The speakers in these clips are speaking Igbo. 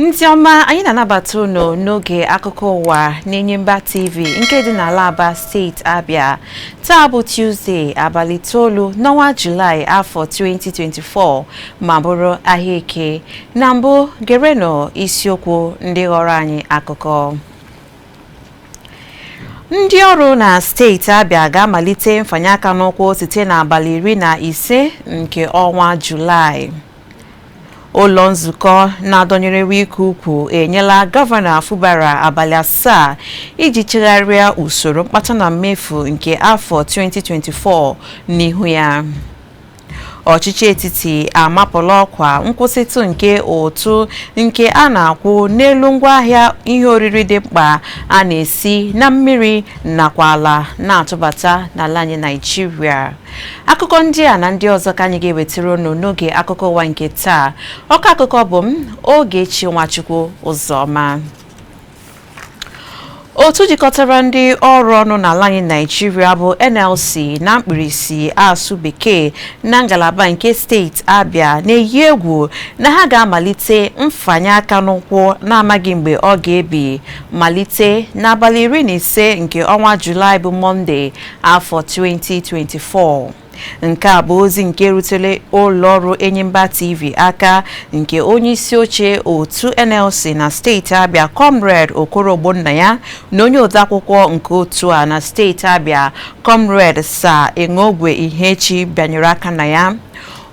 Ndị ọma, anyị na-anabata unu n'oge akụkọ ụwa n'Enyimba TV nke dị n'ala Aba, steeti Abịa. Taa bụ Tuzdee, abalị 9 n'ọnwa Julaị, afọ 2024, ma bụrụ ahịa Eke. Na mbụ, gerenụ isiokwu ndị ghọrọ anyị akụkọ. Ndị ọrụ na steeti Abịa ga-amalite mfanye aka n'ụkwụ site n'abalị 15 nke ọnwa Julaị. Ụlọ nzukọ na-adọnyere Wike ukwu enyela Gọvanọ Fubara abalị 7 iji chegharịa usoro mkpata na mmefu nke afọ 2024 n'ihu ya. Ọchịchị etiti amapụla ọkwa nkwụsịtụ nke ụtụ nke a na-akwụ n'elu ngwaahịa ihe oriri dị mkpa a na-esi na mmiri nakwa ala na-atụbata n'ala anyị Naịjirịa. Akụkọ ndị a na ndị ọzọ ka anyị ga-ewetara unu n'oge akụkọ ụwa nke taa. Ọkọ akụkọ bụ m, Ogechi Nwachukwu Ụzọma. Otu jikọtara ndị ọrụ ọnụ n'ala anyị Naịjirịa bụ NLC na mkpirisi asụ Bekee na ngalaba nke steeti Abịa na-eyi egwu na ha ga-amalite mfanye aka n'ụkwụ na-amaghị mgbe ọ ga-ebi, malite n'abalị 15 nke ọnwa Julaị bụ Mọnde, afọ 2024. Nke a bụ ozi nke rutere ụlọọrụ Enyimba TV aka nke onye isi oche otu NLC na steeti Abịa, Comrade Okoro Ogbonnaya, na onye odeakwụkwọ nke otu a na steeti Abịa, Comrade Sir Enogwe Ihechi, bịanyere aka na ya.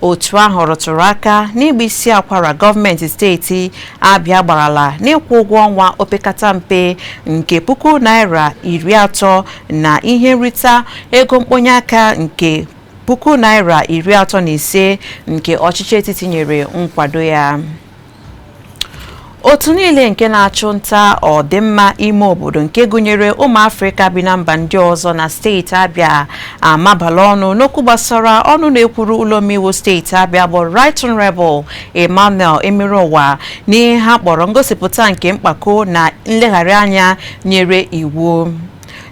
Otu ahụ rụtụrụ aka n'ịgba isi akwara gọọmenti steeti Abịa gbarala n'ịkwụ ụgwọ ọnwa opekata mpe nke ₦30,000 na ihe nrita ego mkponye aka nke ₦35,000 nke ọchịchị etiti nyere nkwado ya. Otu niile nke na-achụ nta ọdịmma ime obodo nke gụnyere ụmụ Afrịka bi na mba ndị ọzọ na steeti Abịa amabala ọnụ n'okwu gbasara ọnụ na-ekwuru ụlọ omeiwu steeti Abịa bụ Right Honorable Emmanuel Emereụwa n'ihe ha kpọrọ ngosipụta nke mkpako na nlegharị anya nyere iwu.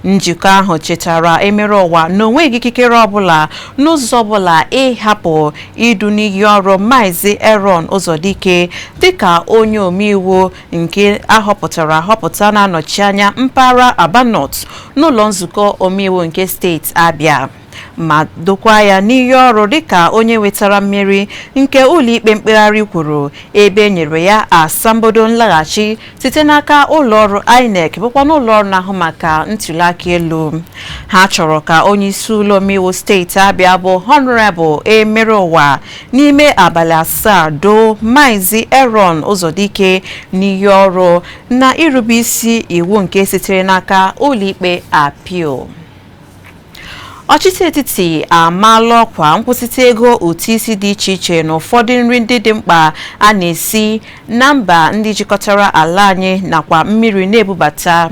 Njikọ ahụ chetara Emereụwa na onweghị ikikere ọbụla n'ụzọ ọbụla ịhapụ idu n'iyi ọrụ Maazị Aaron Ụzọdike dịka onye omeiwu nke ahọpụtara ahọpụta na-anọchi anya mpaghara Aba North n'ụlọ nzukọ omeiwu nke steeti Abịa, ma dokwa ya n'iyi ọrụ dịka onye nwetara mmeri nke ụlọikpe mkpegharị kwuru, ebe e nyere ya asambodo nlaghachi site n'aka ụlọọrụ INEC, bụkwa n'ụlọọrụ na-ahụ maka ntuliaka elu. Ha chọrọ ka onye isi ụlọ omeiwu steeti Abịa bụ Honorable Emereụwa n'ime abalị 7 doo Maazị Aaron Ụzọdike n'iyi ọrụ na irube isi iwu nke sitere n'aka ụlọikpe appeal. Ọchịchị etiti amaala ọkwa nkwụsịtụ ego ụtụ isi dị iche iche na ụfọdụ nri ndị dị mkpa a na-esi na mba ndị jikọtara ala anyị nakwa mmiri na-ebubata.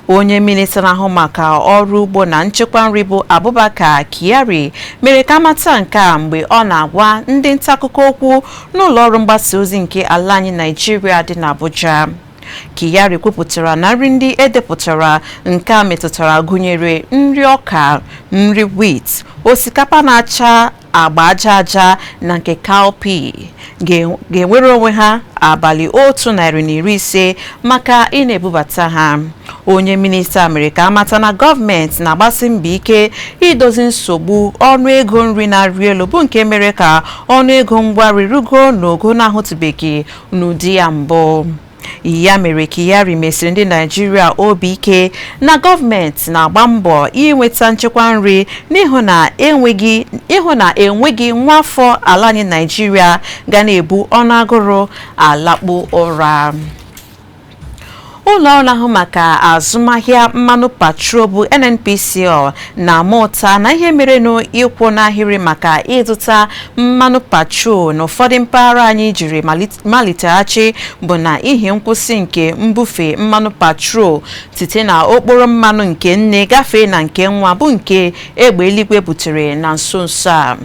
Onye minista na-ahụ maka ọrụ ugbo na nchekwa nri bụ Abubakar Kyari mere ka amata nke a mgbe ọ na-agwa ndị nta akụkọ okwu n'ụlọ ọrụ mgbasa ozi nke ala anyị Naịjirịa dị n'Abuja. Kyari kwupụtara na nri ndị edepụtara nke a metụtara gụnyere nri ọka, nri wheat, osikapa na-acha agba aja aja na nke cowpea ga-enwere onwe ha abalị 150 maka ị na-ebubata ha. Onye minista mere ka amata na gọọmenti na-agbasi mbọ ike idozi nsogbu ọnụ ego nri na-arị elu, bụ nke mere ka ọnụ ego ngwa nri rugo n'ogo na-ahụtụbeghị n'ụdị ya mbụ. Ya mere, Kyari mesiri ndị Naịjirịa obi ike na gọọmenti na-agba mbọ inweta nchekwa nri n'ịhụ na enweghị ịhụ na enweghị nwa afọ ala anyị Naịjirịa ga na-ebu ọnụ agụrụ alakpu ụra. Ụlọ ọrụ na-ahụ maka azụmahịa mmanụ petrol bụ NNPCL na-ama ụta na ihe merenụ ịkwụ n'ahịrị maka ịzụta mmanụ petrol n'ụfọdụ mpaghara anyị jiri maliteghachi bụ na ihi nkwụsị nke mbufe mmanụ petrol site na okporo mmanụ nke nne gafee na nke nwa, bụ nke egbe eluigwe butere na nso nso a.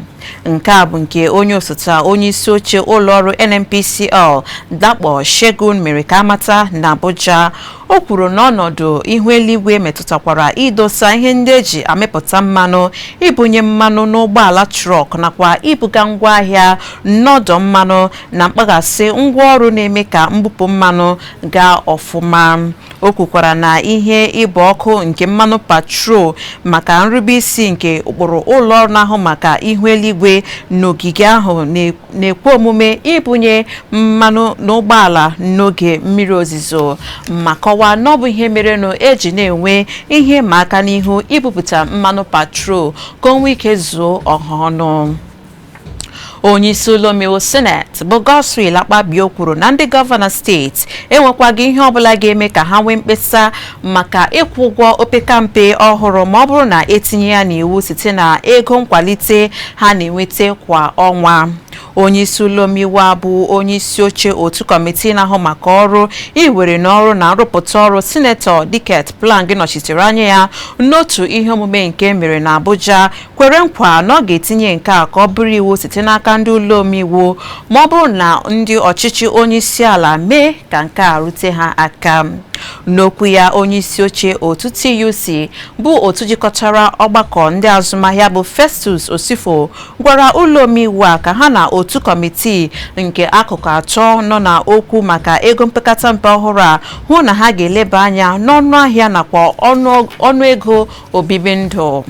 Nke a bụ nke onye osote onye isi oche ụlọọrụ NNPCL, Dakpo Shegun, mere ka amata na Abuja. O kwuru na ọnọdụ ihu eluigwe metụtakwara idosa ihe ndị eji amịpụta mmanụ, ibunye mmanụ n'ụgbọala trọk, nakwa ibuga ngwaahịa n'ọdọ mmanụ na mkpaghasị ngwaọrụ na-eme ka mbupụ mmanụ gaa ọfụma. O kwukwara na ihe ịba ọkụ nke mmanụ patrol maka nrubeisi nke ụkpụrụ ụlọọrụ na-ahụ maka ihu eluigwe n'ogige ahụ na-ekwe omume ibunye mmanụ n'ụgbọala n'oge mmiri ozuzo, ma kọwaa na ọ bụ ihe merenụ eji na-enwe ihe ịma aka n'ihu ibupụta mmanụ patrol ka o nwee ike zuo ọha ọnụ. Onye isi ụlọ omeiwu Senate bụ Godswill Akpabio kwuru na ndị gọvanọ steeti enwekwaghị ihe ọbụla ga-eme ka ha nwee mkpesa maka ịkwụ ụgwọ opekampe ọhụrụ, ma ọ bụrụ na etinye ya n'iwu site na ego nkwalite ha na-enweta kwa ọnwa. Onye isi ụlọ omeiwu a bụ onye isi oche otu kọmitii na-ahụ maka ọrụ iwere n'ọrụ na nrụpụta ọrụ, Sinetọ Diket Plang, nọchitere anya ya n'otu ihe omume nke mere na Abuja, kwere nkwa na ọ ga-etinye nke a ka ọ bụrụ iwu site n'aka ndị ụlọ omeiwu, ma ọ bụrụ na ndị ọchịchị onye isi ala mee ka nke a rute ha aka. N'okwu ya, onye isi oche otu TUC, bụ otu jikọtara ọgbakọ ndị azụmahịa, bụ Festus Osifo, gwara ụlọ omeiwu a ka ha na otu kọmitii nke akụkụ atọ nọ na okwu maka ego mpekata mpe ọhụrụ a hụ na ha ga-eleba anya n'ọnụ ahịa nakwa ọnụego obibi ndụ.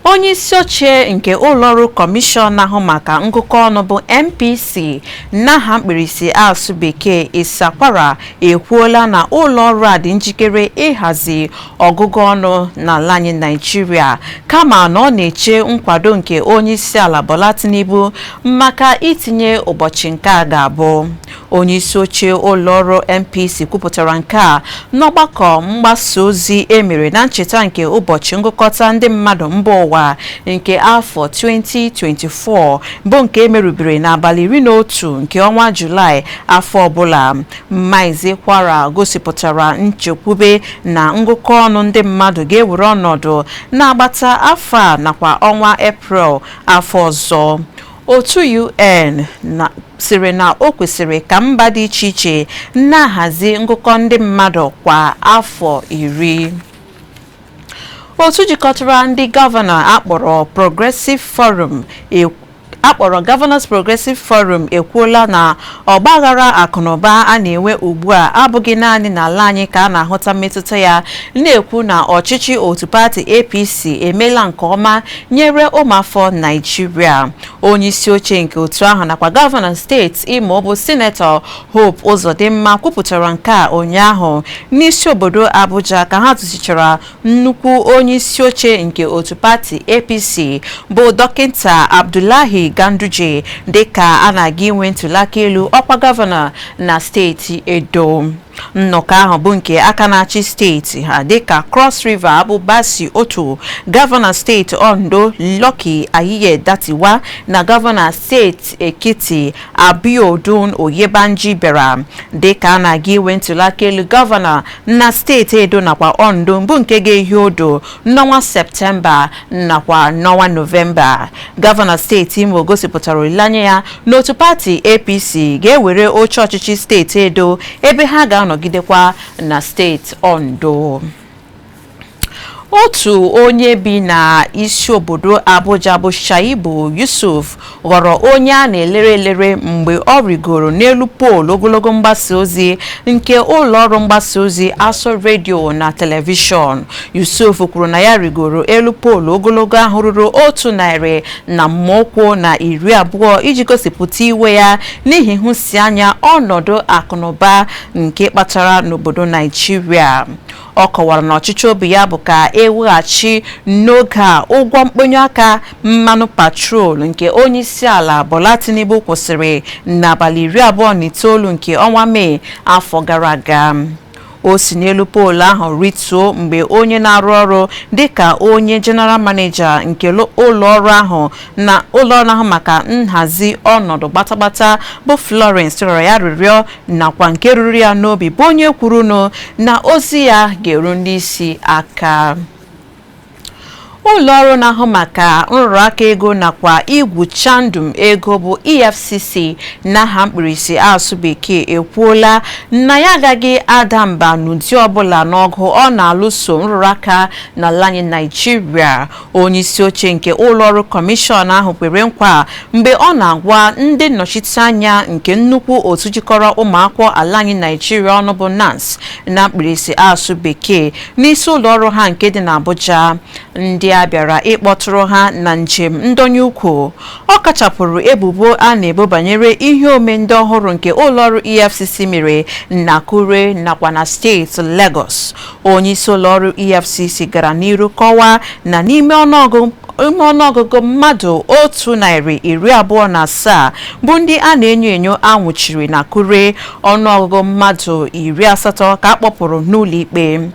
Onye isi oche nke ụlọọrụ kọmishọn na-ahụ maka ngụkọ ọnụ, bụ NPC n'aha mkpirisi asụ bekee, Isakwara, ekwuola na ụlọọrụ a dị njikere ịhazi ọgụgụ ọnụ n'ala anyị Naijiria, kama na ọ na-eche nkwado nke onye isi ala Bola Tinubu maka itinye ụbọchị nke a ga-abụ. Onye isi oche ụlọọrụ NPC kwupụtara nke a n'ọgbakọ mgbasa ozi emere na ncheta nke ụbọchị ngụkọta ndị mmadụ mba ụwa nke afọ 2024, bụ nke emerubere n'abalị 11 nke ọnwa Julaị afọ ọbụla. Maazị Kwara gosipụtara nchekwube na ngụkọ ọnụ ndị mmadụ ga-ewere ọnọdụ n'agbata afọ a nakwa ọnwa Eprel afọ ọzọ. Otu UN na sịrị na o kwesịrị ka mba dị iche iche na-ahazi ngụkọ ndị mmadụ kwa afọ 10. Otu jikọtara ndị gọvanọ akpọrọ Progressive Forum, akpọrọ Governors Progressive Forum, ekwuola na ọgbaghara akụnụba a na-enwe ugbu a abụghị naanị n'ala anyị ka a na-ahụta mmetụta ya, na-ekwu na ọchịchị otu pati APC emeela nke ọma nyere ụmụafọ Naijiria. Onye isi oche nke otu ahụ nakwa gọvanọ steeti Imo, bụ Sinetọ Hope Uzodimma, kwupụtara nke a ụnyaahụ n'isi obodo Abuja, ka ha tụchichara nnukwu onye isi oche nke otu pati APC, bụ Dọkịta Abdullahi Ganduje, dịka a na-aga inwe ntụliaka elu ọkwa gọvanọ na steeti Edo. Nnọkọ ahụ bụ nke aka na-achị steeti ha dịka Cross River, bụ Bassey Otu, gọvanọ steeti Ondo, Lucky Aiyedatiwa, na gọvanọ steeti Ekiti, Abiodun Oyebanji, bịara, dịka a na-aga inwe ntụliaka elu gọvanọ na steeti Edo nakwa Ondo, bụ nke ga-ehi odo n'ọnwa Septemba nakwa n'ọnwa Nọvemba. Gọvanọ steeti Imo gosipụtara olileanya ya n'otu pati APC ga-ewere oche ọchịchị steeti Edo, ebe ha ga-anọgidekwa na steeti Ondo. Otu onye bi na isi obodo Abuja, bụ Shaibu Yusuf, ghọrọ onye a na-elere elere mgbe ọ rigoro n'elu poolu ogologo mgbasa ozi nke ụlọọrụ mgbasa ozi Aso Redio na telivishọn. Yusuf kwuru na ya rigoro elu poolu ogologo ahụ ruru 120 iji gosipụta iwe ya n'ihi nhụsianya ọnọdụ akụnụba nke kpatara n'obodo Naijiria. Ọ kọwara na ọchịchị obi ya bụ ka eweghachi n'oge a ụgwọ mkponye aka mmanụ patrol nke onye isi ala Bola Tinubu kwụsịrị n'abalị 29 nke ọnwa Mee afọ gara aga. O si n'elu poolu ahụ rituo mgbe onye na-arụ ọrụ dịka onye general manager nke ụlọọrụ ahụ na ụlọọrụ ahụ maka nhazi ọnọdụ gbatagbata, bụ Florence, rịọrọ ya rịrịọ nakwa nke ruru ya n'obi, bụ onye kwurunụ na ozi ya ga-eru ndị isi aka. Ụlọọrụ na-ahụ maka nrụrụ aka ego nakwa igwu chandum ego bụ EFCC n'aha mkpirisi asụ bekee ekwuola na ya agaghị ada mba n'ụdị ọbụla n'ọgụ ọ na-alụso nrụrụ aka n'ala anyị Naịjirịa. Onyeisi oche nke ụlọọrụ kọmishọn ahụ kwere nkwa mgbe ọ na-agwa ndị nnọchiteanya nke nnukwu otu jikọrọ ụmụ akwụkwọ ala anyị Naịjirịa ọnụ bụ NANS na mkpirisi asụ bekee n'isi ụlọọrụ ha nke dị n'Abuja. Ndị a bịara ịkpọtụrụ ha na njem ndonye ukwu. Ọ kachapụrụ ebubo a na-ebo banyere ihe ome ndị ọhụrụ nke ụlọọrụ EFCC mere na Akure nakwa na steeti Lagos. Onyeisi ụlọọrụ EFCC gara n'iru kọwaa na n'ime ọnụọgụgụ mmadụ 127 bụ ndị a na-enyo enyo anwụchiri na Akure, ọnụọgụgụ mmadụ 80 ka a kpọpụrụ n'ụlọikpe.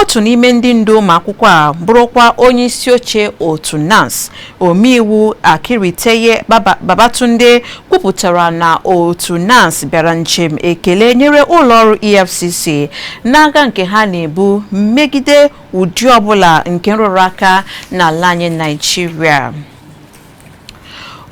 Otu n'ime ndị ndu ụmụ akwụkwọ a bụrụkwa onye isi oche otu NANS, omeiwu Akiriteye Babatunde, kwupụtara na otu NANS bịara njem ekele nyere ụlọọrụ EFCC n'agha nke ha na-ebu megide ụdị ọbụla nke nrụrụ aka n'ala anyị Naịjirịa.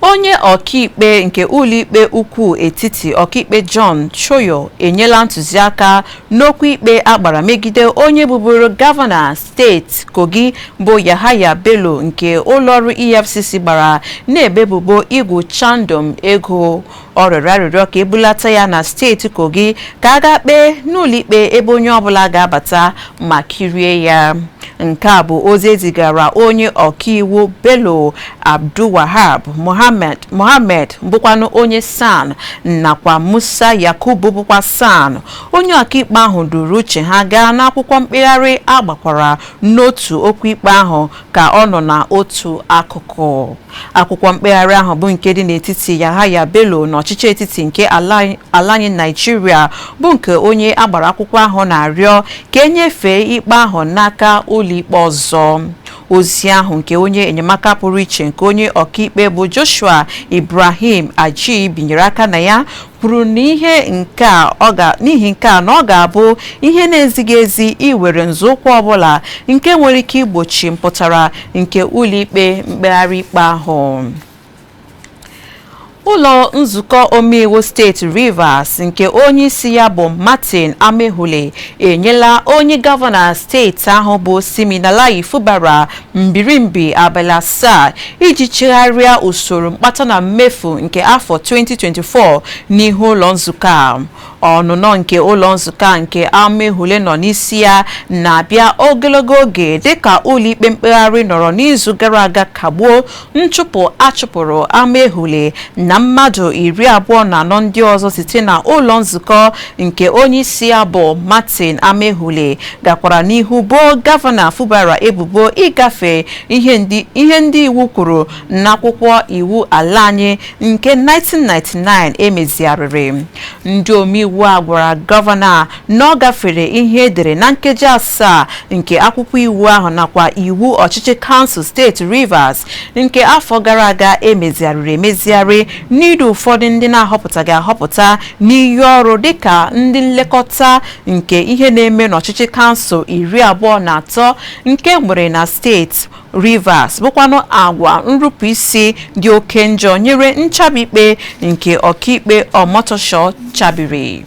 Onye ọkaikpe nke ụlọikpe ukwu etiti, ọkaikpe John Choyo, enyela ntụziaka n'okwu ikpe agbara megide onye bụburu gọvanọ steeti Kogi bụ Yahaya Bello nke ụlọọrụ EFCC gbara na-ebebubo igwu chandum ego. Ọ rịọrọ arịrịọ ka ebulata ya na steeti Kogi ka a ga kpee n'ụlọikpe ebe onye ọbụla ga-abata ma kirie ya. Nke a bụ ozi ezigara onye ọkaiwu Bello, Abdulwahab Mohammed Mohammed bụkwanụ onye SAN, nakwa Musa Yakubu bụkwa SAN. Onye ọkaikpe ahụ duru uche ha gaa n'akwụkwọ mkpegharị agbakwara n'otu okwu ikpe ahụ ka ọ nọ n'otu akụkụ. Akwụkwọ mkpegharị ahụ bụ nke dị n'etiti Yahaya Bello na ọchịchị etiti nke ala anyị Naịjirịa, bụ nke onye agbara akwụkwọ ahụ na-arịọ ka enyefee ikpe ahụ n'aka ụlọikpe ọzọ. Ozi ahụ nke onye enyemaka pụrụ iche nke onye ọkaikpe bụ Joshua Ibrahim Aji binyere aka na ya kwuru n'ihe nke a n'ihi nke a na ọ ga-abụ ihe na-ezighị ezi iwere nzọụkwụ ọbụla nke nwere ike igbochi mpụtara nke ụlọikpe mkpegharị ikpe ahụ. Ụlọ nzukọ omeiwu steeti Rivers nke onye isi ya bụ Martin Amehule enyela onye gọvanọ steeti ahụ bụ Siminalayi Fubara mbirimbi abalị 7 iji chegharịa usoro mkpata na mmefu nke afọ 2024 n'ihu ụlọ nzukọ a. Ọnụnọ nke ụlọ nzukọ nke Amehule nọ n'isi ya na-abịa ogologo oge dịka ụlọikpe mkpegharị nọrọ n'izu gara aga kagbuo nchụpụ achụpụrụ Amehule na mmadụ 24 ndị ọzọ site na ụlọ nzukọ nke onye isi ya bụ Martin Amehule. Gakwara n'ihu boo gọvanọ Fubara ebubo ịgafe ihe ndị iwu kwuru n'akwụkwọ iwu ala anyị nke 1999 emezigharịrị. Ndị omeiwu a gwara gọvanọ na ọ gafere ihe edere na nkeji 7 nke akwụkwọ iwu ahụ nakwa iwu ọchịchị kansụl steeti Rivers nke afọ gara aga emezigharịrị emezigharị n'idu ụfọdụ ndị na-ahọpụtaghị ahọpụta n'iyi ọrụ dịka ndị nlekọta nke ihe na-eme n'ọchịchị kansụl 23 nke nwere na steeti Rivers, bụkwanụ agwa nrụpụ isi dị oke njọ nyere nchabi ikpe nke ọkaikpe Omotosho chabiri.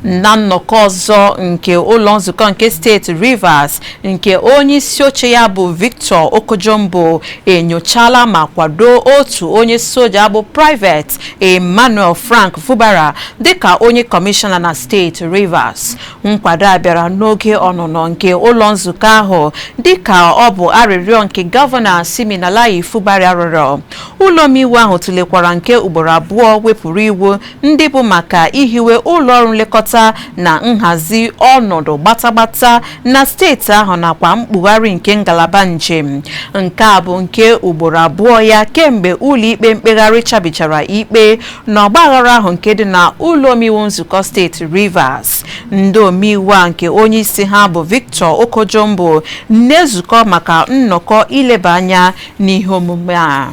Na nnọkọ ọzọ nke ụlọ nzukọ nke steeti Rivers nke onye isi oche ya bụ Victor Okojumbo enyochala ma kwado otu onye soja bụ Private Emmanuel Frank Fubara dịka onye kọmishọna na steeti Rivers. Nkwado a bịara n'oge ọnụnọ nke ụlọ nzukọ ahụ dịka ọ bụ arịrịọ nke gọvanọ Siminalayi Fubara rịọrọ. Ụlọ omeiwu ahụ tụlekwara nke ugboro abụọ wepụrụ iwu ndị bụ maka ihiwe ụlọ ọrụ nlekọta na nhazi ọnọdụ gbatagbata na steeti ahụ nakwa mkpugharị nke ngalaba njem. Nke a bụ nke ugboro abụọ ya kemgbe ụlọikpe mkpegharị chabichara ikpe n'ọgbaghara ahụ nke dị na ụlọ omeiwu nzukọ steeti Rivers. Ndị omeiwu a nke onye isi ha bụ Victor Okojumbo na-ezukọ maka nnọkọ ileba anya n'ihe omume a.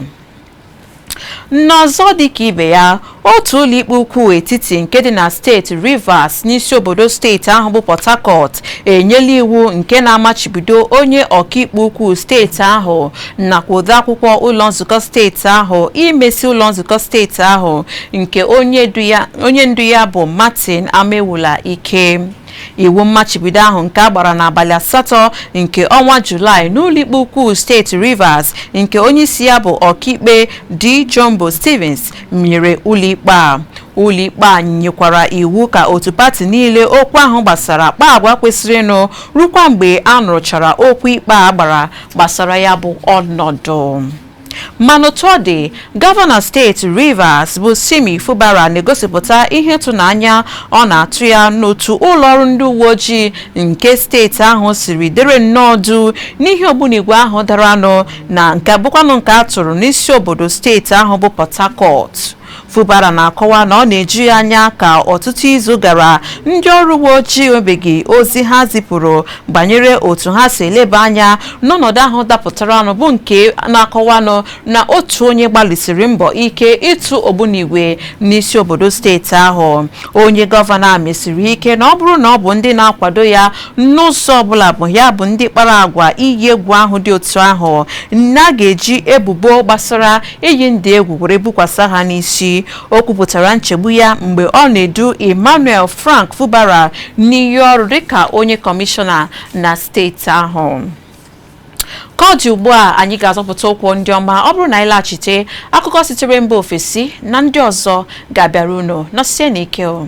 N'ọzọ dịka ibe ya, otu ụlọikpe ukwu etiti nke dị na steeti Rivers n'isi obodo steeti ahụ bụ Port Harcourt enyela iwu nke na-amachibido onye ọkaikpe ukwu steeti ahụ nakwa odeakwụkwọ ụlọ nzukọ steeti ahụ imesi ụlọ nzukọ steeti ahụ nke onye ndu ya bụ Martin Amewula ike. Iwu mmachibido ahụ nke a gbara n'abalị 8 nke ọnwa Julaị n'ụlọikpe ukwu steeti Rivers nke onyeisi ya bụ ọkaikpe D. Jumbo Stevens nyere ụlọikpe a. Ụlọikpe a nyekwara iwu ka otu pati niile okwu ahụ gbasara kpaa agwa kwesịrịnụ rukwa mgbe a nụrụchara okwu ikpe a gbara gbasara ya bụ ọnọdụ. Mana otu ọ dị, gọvanọ steeti Rivers bụ Simi Fubara na-egosipụta ihe ịtụnanya ọ na-atụ ya n'otu ụlọọrụ ndị uwe ojii nke steeti ahụ siri dere nnọọ du n'ihe ogbunigwe ahụ daranụ na nke bụkwanụ nke a tụrụ n'isi obodo steeti ahụ bụ Port Harcourt. Fubara na-akọwa na ọ na-eju ya anya ka ọtụtụ izu gara ndị ọrụ uwe ojii enwebeghị ozi ha zipụrụ banyere otu ha si eleba anya n'ọnọdụ ahụ dapụtaranụ bụ nke na-akọwanụ na otu onye gbalịsiri mbọ ike ịtụ ogbunigwe n'isi obodo steeti ahụ. Onye gọvanọ mesiri ike na ọ bụrụ na ọ bụ ndị na-akwado ya n'ụzọ ọbụla bụ ya bụ ndị kpara agwa iyi egwu ahụ dị otu ahụ na a ga-eji ebubo gbasara iyi ndị egwu were bukwasa ha n'isi. O kwupụtara nchegbu ya mgbe ọ na-edu Emmanuel Frank Fubara n'iyi ọrụ dịka onye kọmishọna na steeti ahụ. Ka ọ dị ugbu a, anyị ga-azọpụta ụkwụ ndị ọma. Ọ bụrụ na anyị laghachite, akụkọ sitere mba ofesi na ndị ọzọ ga-abịara unu. Nọsie n'ike o.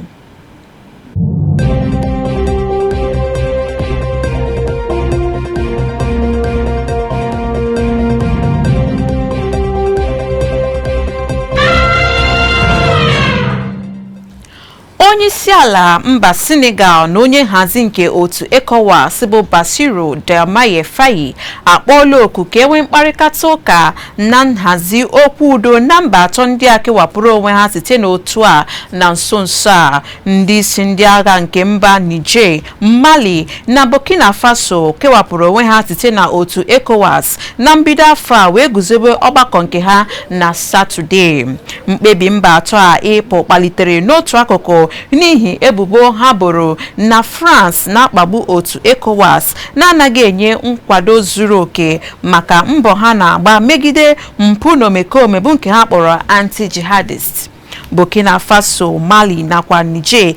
Onye isi ala mba Senegal na onye nhazi nke otu ECOWAS bụ Bassirou Diomaye Faye akpọọla oku ka e nwee mkparịta ụka na nhazi okwu udo na mba atọ ndị a kewapụrụ onwe ha site n'otu a na nso nso a. Ndị isi ndị agha nke mba Niger, Mali na Burkina Faso kewapụrụ onwe ha site na otu ECOWAS na mbido afọ a wee guzobe ọgbakọ nke ha na Satọde. Mkpebi mba atọ a ịpụ kpalitere n'otu akụkụ n'ihi ebubo ha boro na France na-akpagbu otu ECOWAS na-anaghị enye nkwado zuru oke maka mbọ ha na-agba megide mpụ na omekome bụ nke ha kpọrọ anti-jihadist. Burkina Faso, Mali nakwa Niger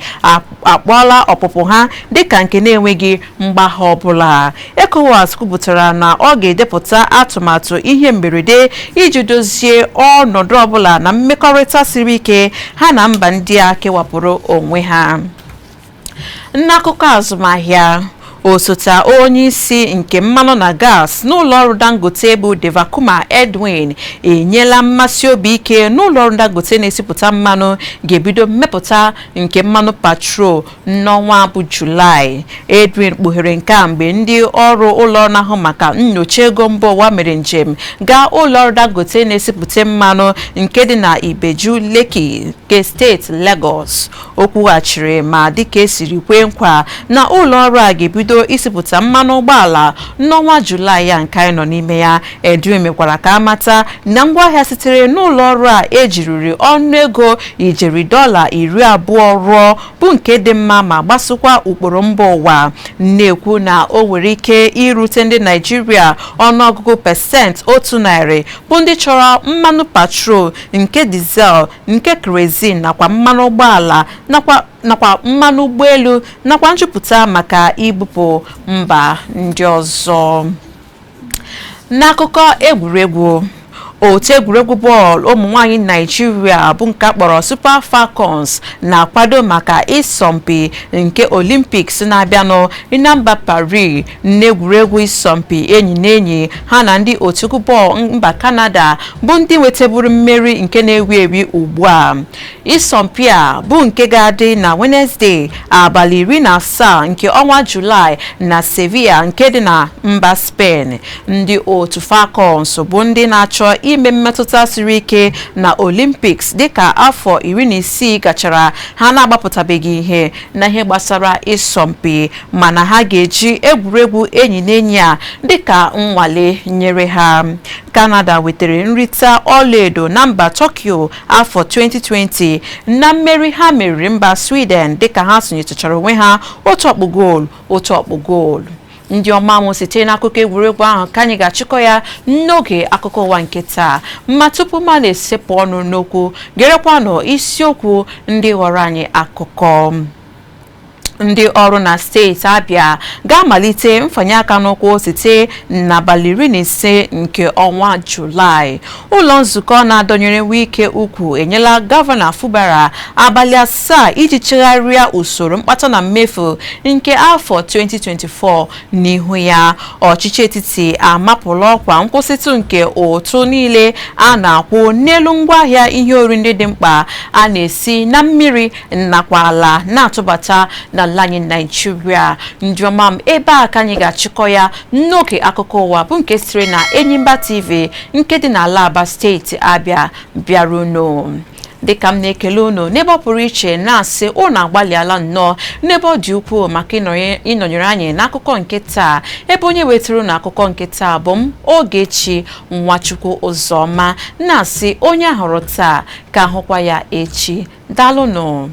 akpọọla ọpụpụ ha dịka nke na-enweghị mgbagha ọbụla. ECOWAS kwupụtara na ọ ga-edepụta atụmatụ ihe mberede iji dozie ọnọdụ ọbụla na mmekọrịta siri ike ha na mba ndị a kewapụrụ onwe ha. N'akụkọ azụmahịa, osote onye isi nke mmanụ na gas n'ụlọọrụ Dangote bụ Devakuma Edwin enyela mmasị obi ike n'ụlọọrụ Dangote na-esipụta mmanụ ga-ebido mmepụta nke mmanụ patrol n'ọnwa bụ Julaị. Edwin kpughere nke a mgbe ndị ọrụ ụlọọrụ na-ahụ maka nnyocha ego mba ụwa mere njem gaa ụlọọrụ Dangote na-esipụta mmanụ nke dị na Ibeju Lekki nke steeti Lagos. O kwughachiri ma dịka esiri kwee nkwa na ụlọọrụ a ga-ebido isipụta mmanụ ụgbọala n'ọnwa Julaị ya nke anyị nọ n'ime ya. Edwin mekwara ka amata na ngwaahịa sitere n'ụlọ ọrụ a ejiriri ọnụego ijeri $20 rụọ bụ nke dị mma ma gbasokwa ụkpụrụ mba ụwa, na-ekwu na o nwere ike irute ndị Naijiria ọnụọgụgụ 100% bụ ndị chọrọ mmanụ patrol nke dizel, nke kerozin nakwa mmanụ ụgbọala nakwa mmanụ ụgbọelu nakwa njupụta maka ibupụ mba ndị ọzọ. N'akụkọ egwuregwu, otu egwuregwu bọọlụ ụmụ nwanyị Naijiria bụ nke akpọrọ Super Falcons na-akwado maka ịsọmpi nke Olympics na-abịanụ na mba Paris n'egwuregwu ịsọmpi enyi na enyi ha na ndị otu bọọlụ mba Canada bụ ndị nweteburu mmeri nke na-ewu ewu ugbu a. Ịsọmpi a bụ nke ga-adị na Wednesday abalị 17 nke ọnwa Julaị na Sevilla nke dị na mba Spain. Ndị otu Falcons bụ ndị na-achọ ime mmetụta siri ike na Olympics dịka afọ 16 gachara ha na-agbapụtabeghị ihe na ihe gbasara ịsọmpi, mana ha ga-eji egwuregwu enyi na enyi a dịka nnwale nyere ha. Canada wetere nrite ọlaedo na mba Tokyo afọ 2020 na mmeri ha meriri mba Sweden dịka ha sonyetụchara onwe ha otu ọkpụ goolu otu ọkpụ goolu. Ndị ọma mụ, site n'akụkọ egwuregwu ahụ ka anyị ga-achịkọ ya n'oge akụkọ ụwa nke taa. Ma tupu ma na-esepụ ọnụ n'okwu, gerekwanụ isiokwu ndị ghọrọ anyị akụkọ. Ndị ọrụ na steeti Abịa ga-amalite mfanye aka n'ụkwụ site n'abalị 15 nke ọnwa Julaị. Ụlọ nzukọ na-adọnyere Wike ukwu enyela Gọvanọ Fubara abalị 7 iji chegharịa usoro mkpata na mmefu nke afọ 2024 n'ihu ya. Ọchịchị etiti amapụla ọkwa nkwụsịtụ nke ụtụ niile a na-akwụ n'elu ngwaahịa ihe oriri ndị dị mkpa a na-esi na mmiri nakwa ala na-atụbata n'ala anyị Naijiria. Ndị ọma m, ebe a ka anyị ga-achịkọ ya n'oge akụkọ ụwa bụ nke sitere na Enyimba TV nke dị n'ala Aba, steeti Abịa, bịaruno. Dịka m na-ekele unu n'ebe ọ pụrụ iche, na-asị unu agbalịala nnọọ n'ebe ọ dị ukwuu maka ịnọnyere anyị n'akụkọ nke taa, ebe onye wetara unu akụkọ nke taa bụ m, Ogechi Nwachukwu Ụzọma, na-asị onye ahụrụ taa ka ahụkwa ya echi. Daalụnụ.